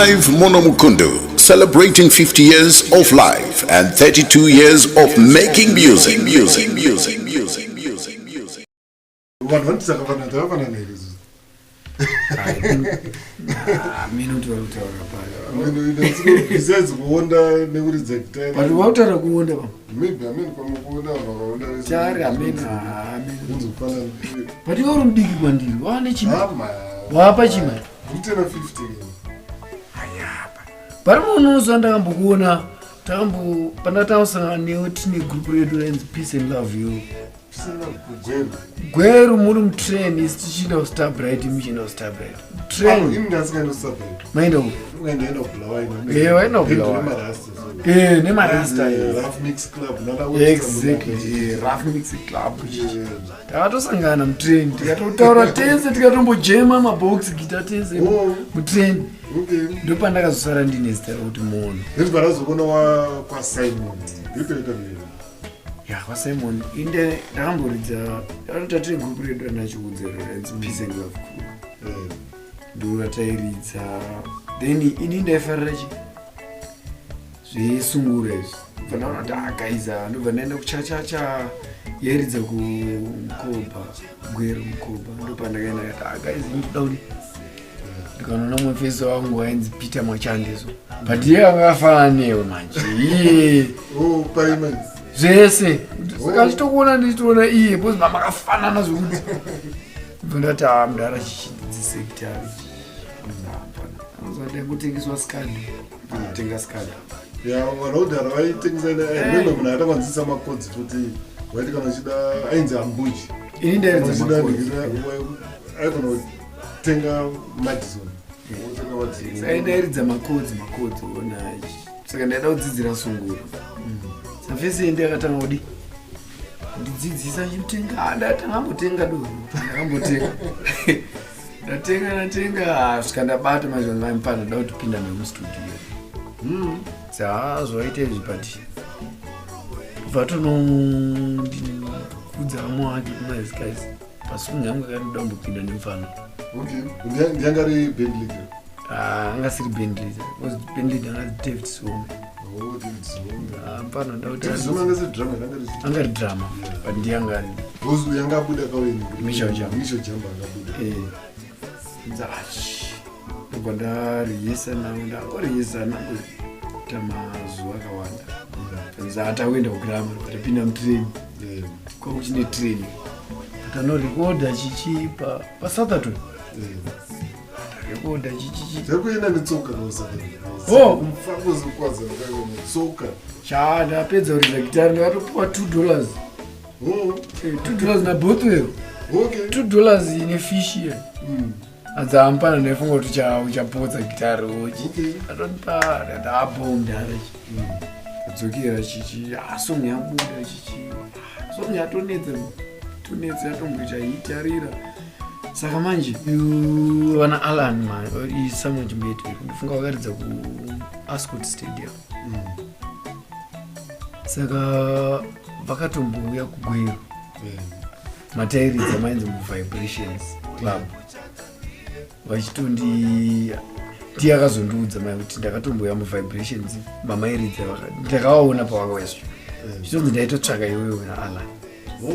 Clive Mono Mukundu, celebrating 50 years of life and 32 years of making music. Music, music, music, music, music. Vanhu vanoti takafanana, takafanana here isusu? Hameno kuti vari kutaura paya. Besides kuonda nekuridza gitari. But vautaura kuonda pa. Maybe hameno pamwe kuonda vanhu vakaonda vese. Tari hameno hameno. Kunzi kufanana. But iwe uri mudiki kwandiri. Waane chima. Hama. Wapa chima. Nditena 50. Ayapa. Pari munozo ndakambokuona takambo pandakatanga newe tine group redu rainzi Peace and Love you. Gweru muri mutrain isi tichienda kuStarbright, muchienda kuStarbright. Train. Maenda ku? Eh, waenda kuBulawayo. Eh, nemarasta. Rough Mix Club. Exactly. Rough Mix Club. Takatosangana mutrain, tikatotaura tese, tikatombojema mabox guitar tese mutrain. Ndopandakazosara ndine zita rekuti Mono. Ndozvarazokuona kwaSimon. Ya, kwaSimon inde ndakamboridza anoita tine group redu ranachiudzero rainzi Peace and Love Crew. Ndo ratairidza. Then ini ndaifarira chi zvesungura izvi. Bva ndaona kuti agaiza, ndobva ndaenda kuchachacha yairidza kuMkoba, Gweru Mkoba. Ndopandakaenda kati agaiza ndoda kuti ndikanoona mufesi wangu wainzi Peter Machandeso, but iye anga afanana newe manje iye. Oh, paimani. Zvese saka achitokuona ndichitoona iye because mamakafanana zvekuti bva ndati a mudhara chichidzidzise gitari. Ndaingotengeswa skadi, kutenga skadi. Ya, vanhu kudhara vaitengesa. Remember munhu akatavanzisa makodzi futi, waiti kana uchida, ainzi Ambuji. Ini ndairidza makodzi. Aigona kutenga Madison. Wotenga Madison. Saka ndairidza makodzi, makodzi ona. Saka ndaida kudzidzira sungura. Safesi ende akatanga kudi kundidzidzisa chitenga. Ndakambotenga doro, ndakambotenga, ndatenga, ndatenga, svika ndabata manje. Mupana nda kutopinda nemustudio. Saa zvaita izvi, but vatonondikudza vamwe wake kumazi guys pasungu yangu akandida kumbopinda nemufana. Okay, ndianga ri band leader? Ah, angasiri band leader because band leader anga David Some. Oh, David Zome. Mupana nda kuti David Zome anga siri drummer, anga ri angari drummer, but ndiyangari Because yanga abuda kaweni. Michel Jamba. Michel Jamba akabuda. Nzachi ndobva ndarihisa navo, ndangorihisa nangoita mazuva akawanda. Nzatakuenda kugirama, tapinda mutrain. Kwakuchine train, tanorekodha chichi paSoutherton. Tarekodha chichichi. Zvekuenda netsoka kausa. Oh. Mufambo netsoka. Cha, ndapedza kuridza gitari ndakatopuwa $2. $2 naBothwell. $2 ine fish iya. Adzi amupana ndaifunga kuti uchapotsa gitari uchi. Atonipa ndabho mudhara chi. Adzokera chichi, ah, song yabuda chichi. Ah, song yatonetsa, tonetsa, yatomboita hit yarira. Saka manje vana Alan ma iSamuel Chimbetu ndifunga vakaridza kuAscot Stadium. Saka vakatombouya kuGweru. Matairidza mainzi muVibrations Club vachitondi ndiye akazondiudza mai kuti ndakatombouya muVibrations mamairidza, ndakavaona pavakauya zvo chitonzi ndaitotsvaka iwewe naAlan.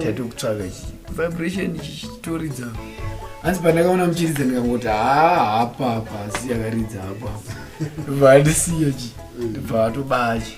Taitokutsvaka chi vibration chichitoridza. Hanzi pandakaona muchiridza ndikangoti haa, hapa apa asi akaridza hapa apa, ndobva andisiya chi, ndobva atobaa chi.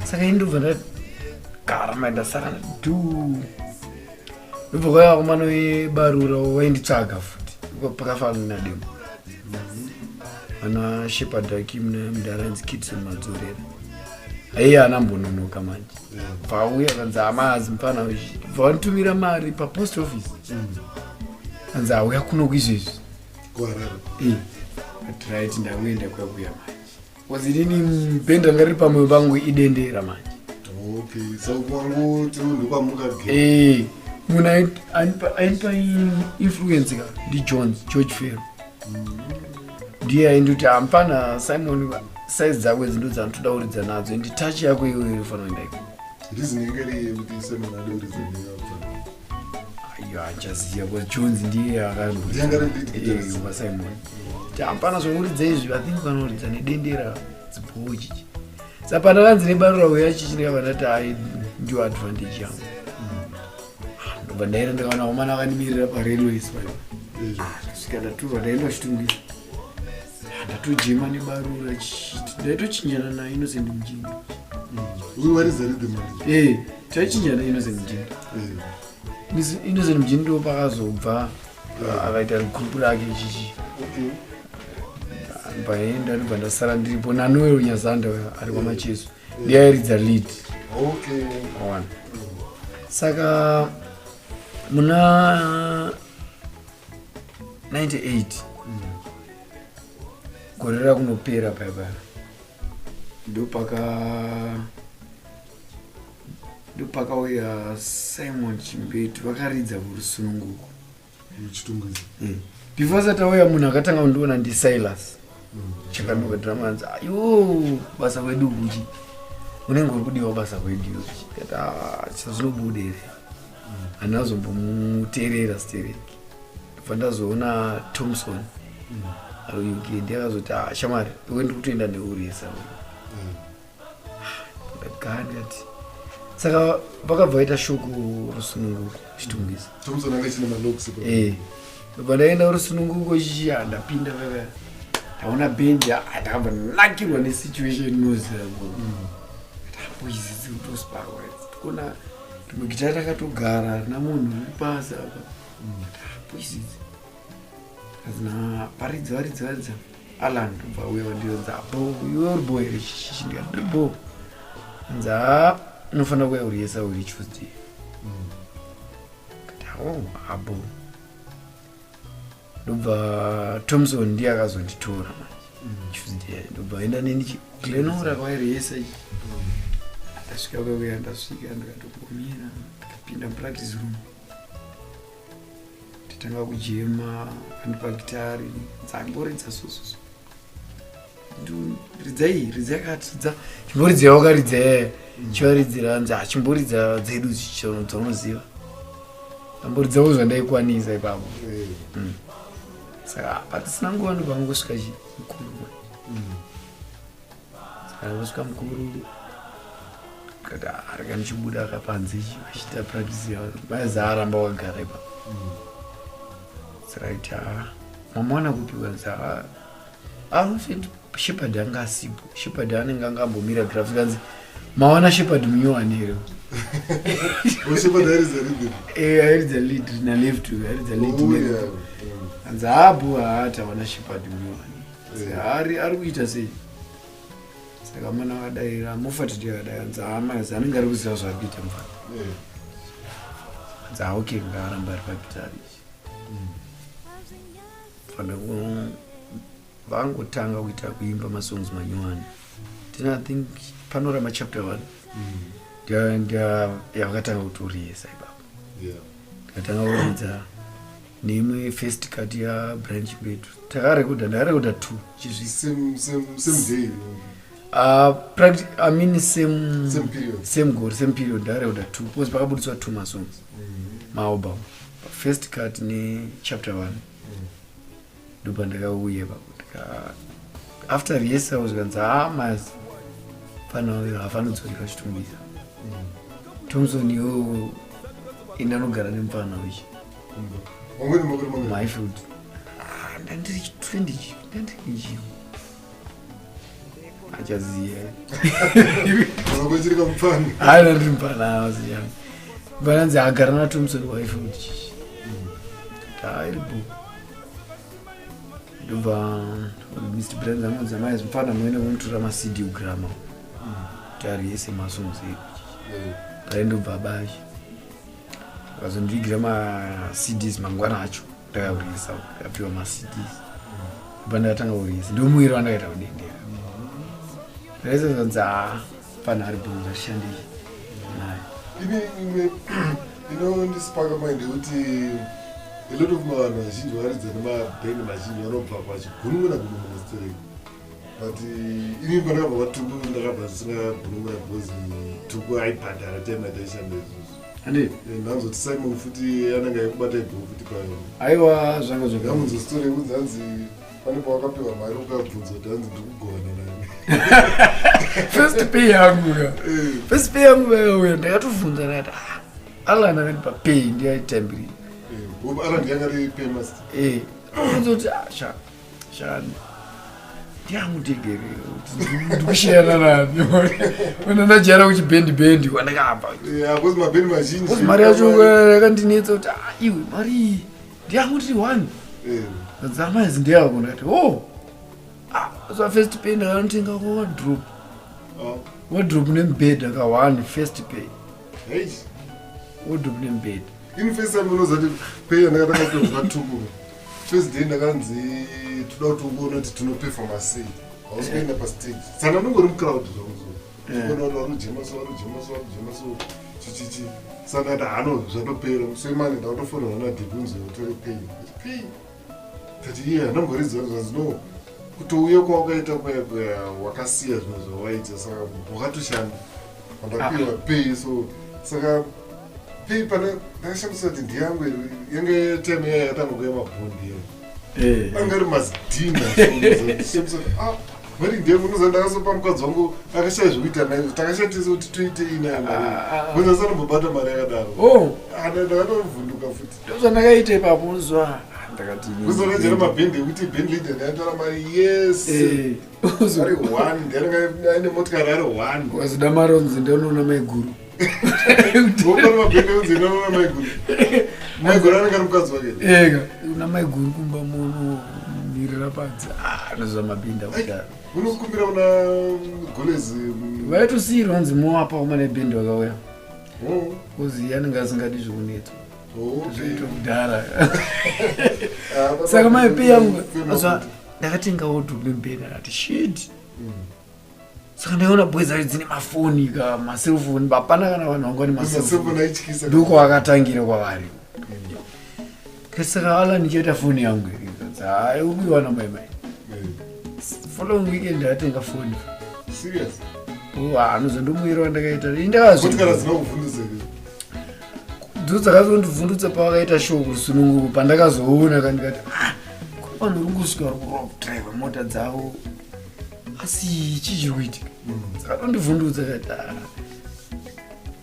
Saka ini ndobva ndagara mai ndasara du, ndobva kwaiva vakomana vebarura vainditsvaga futi pakafanana nademo ana Shepard Akim nemudhara ainzi Kidson Madzorera. Aiye anambononoka manje bvauya kanzi amazi mufana bva vanditumira mari papost office, anzi auya kuno kuizvezvi. KuHarare. But right, ndakuenda kuyakuya manje because inini bhendi ranga riri pamwoyo pangu idendera manje. Okay, so kwangu ndokwamuka. Munhu ainipa influence ka ndiJones George Fero. Ndiye aindoti hamupana Simon, size dzako idzi ndo dzanotoda kuridza nadzo and touch yako iyoyo inofanira kuenda iko. Reason inge iri yekuti Simon ade kuridza neapfa? Handichaziva because Jones ndiye Ndiye anga ari lead guitarist. akasimon. Hapana zvokuridza izvi. I think vanoridza nedendera dzibhoo chichi. Saka pandakanzi nebarura uya chichi, ndikabva ndati, "Hai, ndiyo advantage yangu." Ndobva ndaenda, ndikaona vamana vakandimirira parailways payo. Svika ndaturwa, ndaenda kuChitungwiza, ndatojema nebarura chichiti ndaitochinjana naInnocent Mujini. Uyu waridza rhythm manje? E, taichinjana Innocent Mujini. Innocent Mujini ndo pakazobva akaita gurupu rake chichi. Paenda ndobva ndasara ndiripo naNoel Nyazanda ari kwaMacheso, ndiye airidza lead. One, saka muna 98, gore rakunopera paya, ndopakauya Simon Chimbetu, vakaridza kurusununguko. Muchitungwiza? Before asati auya, munhu akatanga kundiona ndiSilas Chakanuka dramanzi. "Iwo basa kwedu kuchi unenge uri kudiwa basa kwedu." Kati sazvinobuda here? Handazombomuteerera stereki. Ndobva ndazoona Thompson ari UK, ndiye akazoti, "Ah, shamwari, iwe ndiri kutoenda neurisa." Ndagara ndikati, saka vakabva vaita shoko rusununguko Chitungwiza. Thompson anga chine malocks? Eh, ndobva ndaenda rusununguko chichi. Ndapinda vaka ndaona bhendi, ndakabva nakirwa nesituation inoziva boys dziri kutosparwa. Kuona rimwe gitari rakatogara rina munhu riri pasi apa, boys idzi kazina varidza varidza varidza. Alan ndobva uya wandionza, "Bo, iwe uri bo here?" Chichi ndikati, "Ndiri bo." Anzi, "Ha, unofanira kuuya uriesa uri Tuesday." Kati, "Oh, abo." Ndobva Thompson ndiye akazonditora manje Tuesday, ndobva enda neni Glenora kwairesa. Ndasvika kwekuya, ndasvika ndikatongomira, ndikapinda mupractice room, nditanga kujema. Kandipa gitari, dzamboridza sososo, "Ridzai, ridzai." Akati, "Chimboridza wakaridza." Chivaridzira, nzi, "Chimboridza dzedu dzaunoziva." Amboridzawo zvandaikwanisa ipapo. Saka patisina nguva ndobva ngosvika chi mukuru. Saka ngosvika mukuru, kati arega ndichibuda akapanze chi vachiita practice yavo, vaiza aramba wakagara ipapo. Right, ha, mamawana kupi? Kanzi, "Shepard anga asipo. Shepard anenge anga ambomira graph." Kanzi, "Mawana Shepard munyowani here?" Shepard airidza rhythm? Eh, airidza lead naleft, airidza lead. Oh, ne- yeah. Anzi, "Hapo, ha, tawana Shepard munyowani." Ari kuita sei? Saka mana vakadaira, Mofati ndiye akadai. Anzi, "Hama, anenge ari kuziva zvaari kuita mufana." Anzi, "Ha, okay, ngaaramba ari pagitari." Fana vangotanga kuita kuimba masongs manyowani tina, I think Panorama Chapter 1 yavakatanga kutoriyesa ipapo. Ndikatanga kuridza neimwe first cut yaBranch Betu. Takarekodha, ndakarekodha two chizvi. Same day? I mean same, Same period. Same gore, same period. Ndakarekodha two because pakabudiswa two masongs, maalbum, first cut nechapter 1. Ndobva ndakauya ipapo, after rehearsal zvikanzi, "Ha, mas pana hafanodzorera Chitungwiza. Thompson iwo enda anogara nemufana wichi." Wangweni makore mangani? Myfield ndandiri 20, ndandiri chii, achaziva. Wakuchiri kamupfana. Hayi, ndandiri mufana wasiyana. Vananzi agara naThompson Wyfield chichi hairibo. Ndobva Mr Brands anonzi, "Amai, mufana muende munotora maCD kuGramma kuti ariyese masongs edu." Paindobva bachi akazondivigira maCDs mangwana acho, ndakauriyesa, ndikapiwa maCDs, bva ndakatanga kuriyesa. Ndomuviri wandakaita kudendera ndaisazanzi, "Ha, pana ari bhonzo rishandei naye." Ini imwe inondisipaka mind yekuti a lot of vanhu vazhinji varidza nemabhendi mazhinji vanobva pachigunun'una gunun'una stereki, but ini pandakabva paTuku ndakabva zvisingagunun'una because Tuku aibhadhara time yataishanda isusu. Handi? Ndanzoti Simon futi anenge aikubata ibhoo futi payo. Aiwa, zvanga zvaka. Ndamunzwa story yekunzi hanzi pane pawakapiwa mari ukabvunza kuti hanzi ndikugovana nani. First pay yangu ka. First pay yangu vayauya ndakatobvunza ndakati ah, Alan akandipa pay ndiyaitambiri. Alan yanga ri paymaster. Ndobvunza kuti ah, sha sha ndiyamutegere ndikushiyana nani. Wena ndajaira kuchibhendi bhendi kwandakabva. Yeah, because mabhendi mazhinji. Because mari yacho yakandinetsa kuti ah, iwe mari iyi ndiyamuti one. Dzama idzi ndeyako ndakati oh. Ah, so first pay ndakanotenga wardrobe. Wardrobe nemubhedha ka one first pay. Hey. Wardrobe nemubhedha. Ini first time unozati pay yandakatanga kutoziva tuku. First day ndakanzi toda kuti uone kuti tinoperforma sei. Hausi kuenda pastage. Saka ndongori mucrowd zvangu. Kuona kuti varikujema so, varikujema so, varikujema so. Chichichi. Saka ndati hano zvatopera. Musemane ndakutofonerwa naDebi unzi utore pay. Pay. Tati iye handamboridza zvanzi no. Kutouya kwawakaita kuya kuya wakasiya zvinhu zvawaita saka wakatoshanda. Wandapiwa pay so saka pay pane ndakashamisa kuti ndiyangu here yange time iya yakatanga kuuya mabhondi iya. Anga ari mazidhina so ah mari ndiyangu unoziva ndakazopa mukadzi wangu akashaya zvekuita nayo takashatisa kuti toitei nayo mari. Kwanza asanombobata mari yakadaro. Oh. Ah, ndakatovhunduka futi. Ndozvandakaita ipapo unoziva ndakati kuzoredzera mabhendi ekuti band leader ndaitora mari yese ari one ndianenge aine motikari ari one wazoda mari unzi ndinoona maiguru. Wopara mabhendi unzi ndinoona maiguru. Maiguru anenge ari mukadzi wake. Ega una maiguru kumba munomirira panze. Ah, anoziva mabhendi akudaro. Unokumbira una golezi. Vaitosiyirwa nzi muwapa kuma nebhendi vakauya. Kuzi anenge asingadi zvekunetsa. Zvoitwa kudhara. Saka mai yangu azwa ndakatenga wardrobe nemubhedha akati shit. Saka ndaiona boys dzacho dzine mafoni ka maselfoni hapana kana vanhu vanga vane maselfoni. Ndokwavakatangira kwavari. Saka Alan ichaita foni yangu here? Hayi ukuiwana mai mai. Following weekend ndakatenga foni. Serious? Oh, anozondomuyira wandakaita. Ini ndakazvi. Kuti kana dzina kuvhundutsa here? Dzo dzakazondivhundutsa pavakaita show kurusununguko pandakazoona ka ndikati ah, ko vanhu vari kusvika vari kurova kudriver mota dzavo asi chii chiri kuitika. Dzakatondivhundutsa kati ah.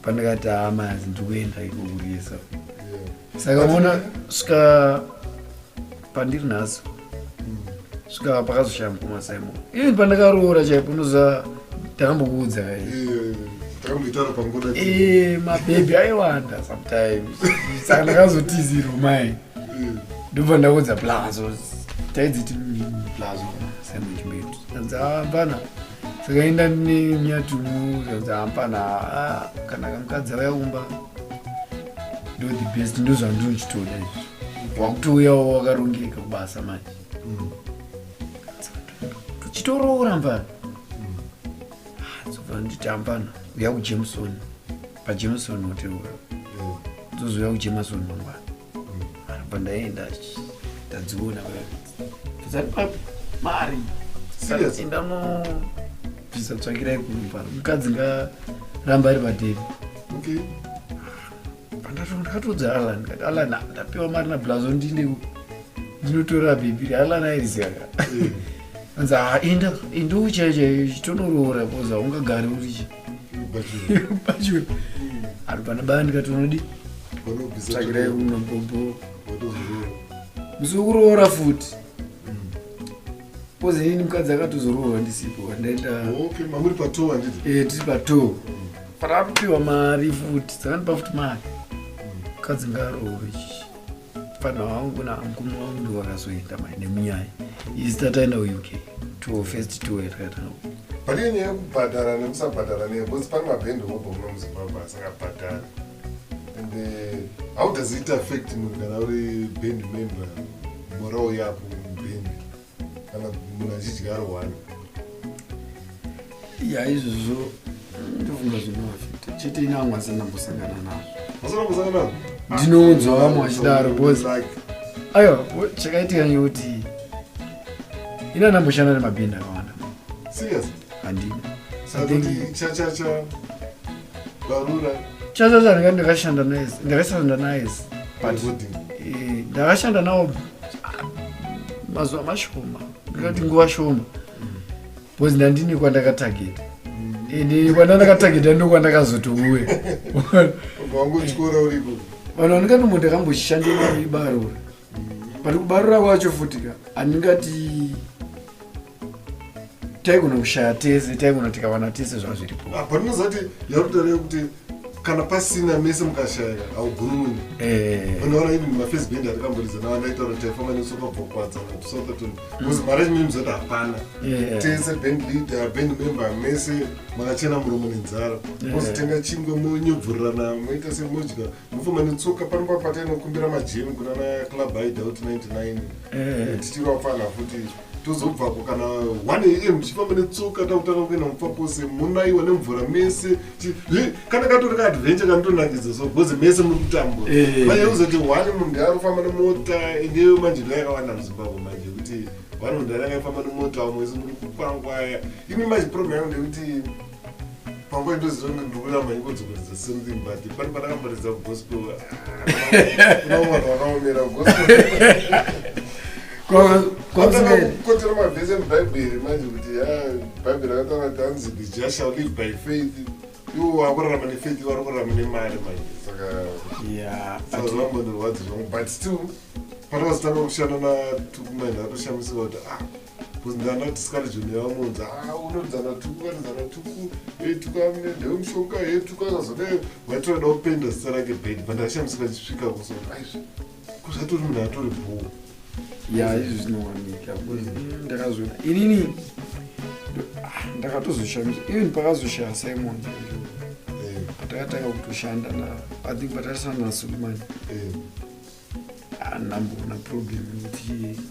Pandakati ah, mazi ndikuenda iko kuriyesa. Saka unoona svika pandiri nhasi svika pakazoshaya mukoma Simon. Even pandakaroora chaipo unoziva ndakambokuudza kai. Takamboitaura panguva. Mabhebhi aiwanda sometimes. Saka ndakazotizirwa mai. Ndobva ndaudza Plazo. Taidziti Plazo Simon Chimbetu. Anzi hapana. Saka enda nenyatumu anzi hapana. Ah, kana kamukadzi auya kumba. Ndo the best ndo zvandinochitoda izvi. Wakutouyawo wakarongeka kubasa manje. Tuchitoroora mvana. Dzobva nditi hapana. Uya kuJameson. PaJameson Hotel. Dzozouya kuJameson mangwana. Anobva ndaenda ndadziona dzati mari. Serious? Enda unobvisa tsvakirai kumba. Mukadzi ngaramba ari padheni. Okay. Ndakatoudza Alan ndikati Alan ndapiwa mari naBlazo ndinde ndinotora bhibhiri. Alan aiziva ka. Anzi ah enda enda chaiyo chaiyo chitonoroora because haungagari uri chi bachura. Ari panabaya ndikati unodi tsvakirai kuno bobo. Musi wekuroora futi. Because inini mukadzi akatozoroorwa ndisipo ndaenda. Okay, mamuri patour handiti? Tiri patour. Pakapiwa mari futi, dzakandipa futi mari. Mukadzi ngaaroorwe chichi. Mufana wangu namukoma wangu ndiwo vakazoenda mai nemunyai. Isu tataenda kuUK. Tour first tour yatakatanga. Pane nyaya yekubhadhara nekusabhadhara neyo because pane mabhendi obva muno muZimbabwe asingabhadhari. And how does it affect munhu kana uri band member morale yako mubhendi kana munhu achidya ari one? Ya izvozvo ndofunga zvinoafecta chete ini vamwe asina ndambosangana nazvo. Vasina kumbosangana nazvo? Ndinonzwa vamwe vachidaro because aiwa chakaitika ngekuti ini andamboshanda nemabhendi akawanda. Serious? Handina. Saka kuti cha cha cha barura. Chachacha ndanga ndakashanda naye, ndakashanda naye, but Recording. Ndakashanda nawo mazuva mashoma, ndingati nguva shoma, because ndandine kwandakatageta, ende kwandandakatageta ndokwandakazotouya. Ubva wangotyora uriko. Vanhu vandingatombo ndakamboshandira ibarura, but kubarura kwacho futika handingati taigona kushaya tese, taigona tikawana tese zvazviripo. Ah, but unoziva kuti yakutareva kuti kana pasina mese mukashaya haugununi. Unoona even mafirst band atikamboridza nawo andaitaura kuti taifamba nesoka kubva kukwadzana to Southerton, because mari yacho mimizoti hapana. Tese band leader, band member, mese makachena muromo nenzara, mozotenga chingwa, monyobvurirana, moita semodya, mofamba netsoka. Panopa patainokumbira majemi kuna na Club Hideout 99, tichirwapfana futi, tozobvako kana 1 a.m. tichifamba netsoka, takutanga kuenda mupapose, munaiwa nemvura mese. Kana katori kaadventure kanotonakidza so, because mese muri kutambura. Manje kuzoti one munhu ndiarikufamba nemota, endeyo manje ndo yakawanda muZimbabwe manje, kuti one munhu ndianakaifamba nemota, vamwe wese muri kupangwa. Imi manje problem yangu ndekuti panguva indoziva kuti ndiri kuramba ingodzokoredza same thing, but pane pandakamboridza gospel, kuna vanhu vakaomera gospel. Kotera mavhesi emubhaibheri manje kuti ya bhaibheri rakataura kuti hanzi the just shall live by faith. Iwo wakurarama nefaith, vari kurarama nemari manje, saka saka zvambondirwadzi zvangu. But still patakazotanga kushanda natukumai, ndakatoshamisika kuti ah, because ndanda discouragement yavamunzi, ah, unoridzana Tuku, karidzana Tuku, Tuku ndewemushonga, e Tuku akazodai, vaitoda kupenda zita rake bed. But ndakashamisika ndichisvika kuso, aizvi kuzvatori munhu atori bhoo. Ya, izvi zvinowanika because ndakazoona inini, ndakatozoshamisa even pakazoshaya Simon, patakatanga kutoshanda na, I think patarisana naSuleiman, handamboona problem yekuti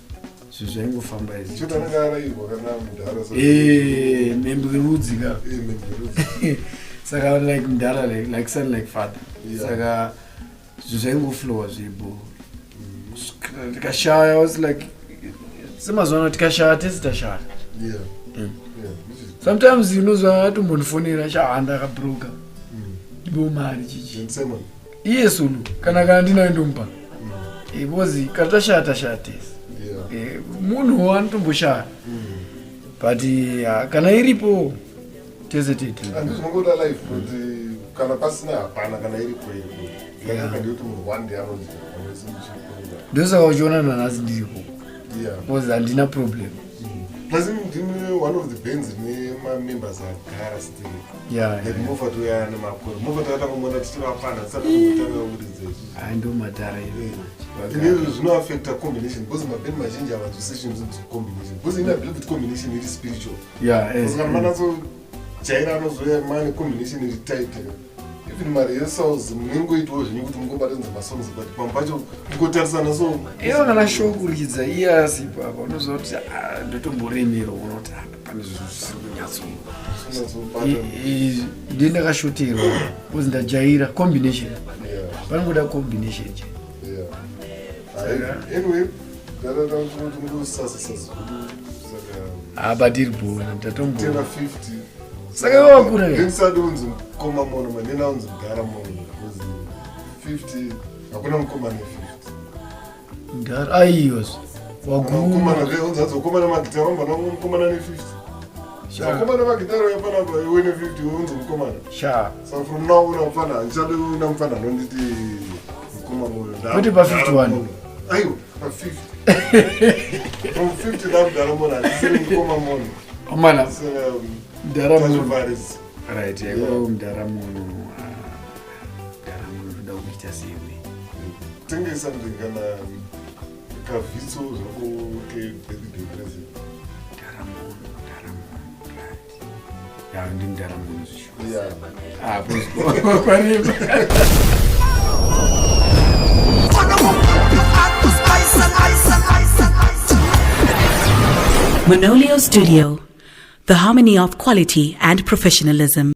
zvinhu zvaingofamba izvi. Choti anenge arairwa kana mudhara. Membwerudzi ka. Saka like mudhara, like son like father. Saka zvinhu zvaingoflowa zviripo. Tikashaya was like semazuva ano tikashaya tese tashaya. Yeah, which is Sometimes unozwa atombondifonera, sha, ndakabroka, ndipo mari chichi. And Simon. Iye Sulu, kana ndinayo ndomupa, because kana tashaya tashaya tese. Munhu anotomboshaya, but kana iripo tese tete. Handizvinongoda life kuti kana pasina hapana, kana iripo iripo. Yakaka ndekuti munhu one day anodya pamwese muchikunda. Ndosaka uchiona nanhasi ndiripo, because handina problem. Plus ndine one of the bands nemamembers agara still. Like Mofa toya nemakore, Mofa takatangomona tichiri vapfana, tisati tombotanga kuridza izvi. Hayi, ndo madhara. Ine zvinoaffecta combination, because maband mazhinji havanzwisisi chinhu chinonzi combination, because ine believe kuti combination iri spiritual. Because kana manatso jaira anozoya mane combination iri tight, even marehearsals munengoitawo zvenyu kuti mungobatanidza masongs, but pamwe pacho kungotarisana so. Ivo kana show kuridza iye asipo apa, unoziva kuti ah, ndotomboremerwa, unoti apa pane zvinhu zvisiri kunyatso zvinatsobata. Ndiye ndakashoterwa because ndajaira combination. Panongoda combination che. Anyway, ndadadatingosasisa zvikuru, saka Apa tiri bona ndatombo tena 50. Saka iwe wakura here? Ndisati unzi mukoma mono, manena unzi mudhara mono, because 50 hakuna mukoma ne50. Mudhara aiwa, waguma. Mukomana unzi hanzi mukomana magitara, umbana mukomana ne50. Mukomana magitara yapanapa, iwe ne50 unzi mukomana. Sha. So from now una mufana, handichadi una mufana anonditi mukoma moyo. Kuti pa 51? Aiwa, pa 50, from 50 ndamudhara mono, handisiri mukoma mono. Omana. Saka Mudhara mono. tazvivharisi. Right, yako mudhara mono. Ah, mudhara mono toda kuita sewe. Tenge something kana kavhitso zvako kebirthday present. Mudhara mono, mudhara mono, right. Ya, ndi mudhara mono zvisho. Ah, kwareba. Monolio Studio, the harmony of quality and professionalism.